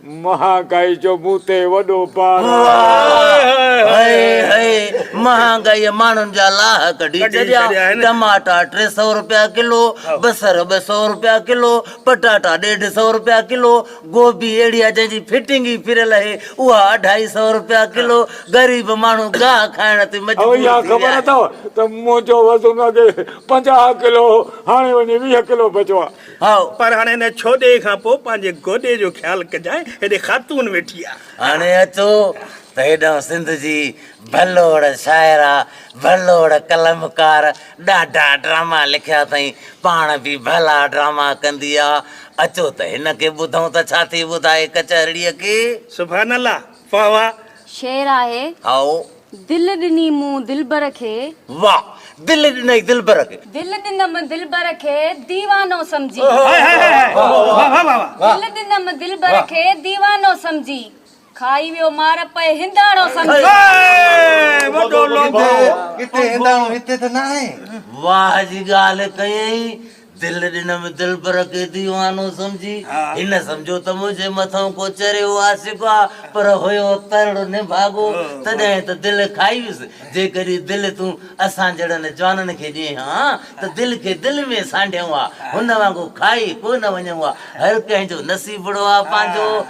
مهانگائي جو مون تي وڏو بار آهي. هئي هئي مهانگائيء ماڻهن جا لاهه ڪڍي ڇڏيا. ٽماٽا 300 رپيا ڪلو، بصر 200 رپيا ڪلو، پٽاٽا 150 رپيا ڪلو، گوبي اهڙي آهي جنهن جي فٽنگ ئي ڦريل آهي اها 250 رپيا ڪلو. غريب ماڻهو گاهه کائڻ تي مجبور ٿي ويا اها خبر اٿو ته منهنجو وزن اڳي 50 ڪلو هو، هاڻي وڃي 20 ڪلو بچيو آهي. هائو. پر هاڻي هن ڇوڏي کان پوء پنهنجي گوڏي جو خيال ڪجانء، هيڏي خاتون ويٺي آ. هاڻي اچو ته هيڏانهن سنڌ جي ڀلوڙ شاعره، ڀلوڙ قلمڪار ڏاڍا ڊراما لکيا اٿائين، پاڻ به ڀلا ڊراما ڪندي آ. اچو ته هن کي ٻڌون ته ڇا ٿي ٻڌائي ڪچهرڙيء کي. سبحان الله، واه واه. شعر آهي. هائو. دل ڏني مون دلبر کي. واه دل ڏنئي دلبر کي. دل ڏنم دلبر کي ديوانو سمجهي. دل ڏنم دلبر کي ديوانو سمجهي. کائي ويو مار پئي هنداڻو سمجهي. ڪٿي هنداڻو هتي ته ناهي. واه جي ڳالهه ڪيئي. دل ڏنم دلبر کي ديوانو سمجهي، هن سمجهيو ته منهنجي مٿئون ڪو چريو عاشق آ، پر هيو ترڙ نڀاڳو، تڏهن ته دل کائي ويس. جيڪڏهن دل تون اسان جهڙن جوانن کي ڏين ها ته دل کي دل ۾ سانڍيون ها، هن وانگر کائي ڪو نه وڃون ها. هر ڪنهن جو نصيبڙو آ پنهنجو.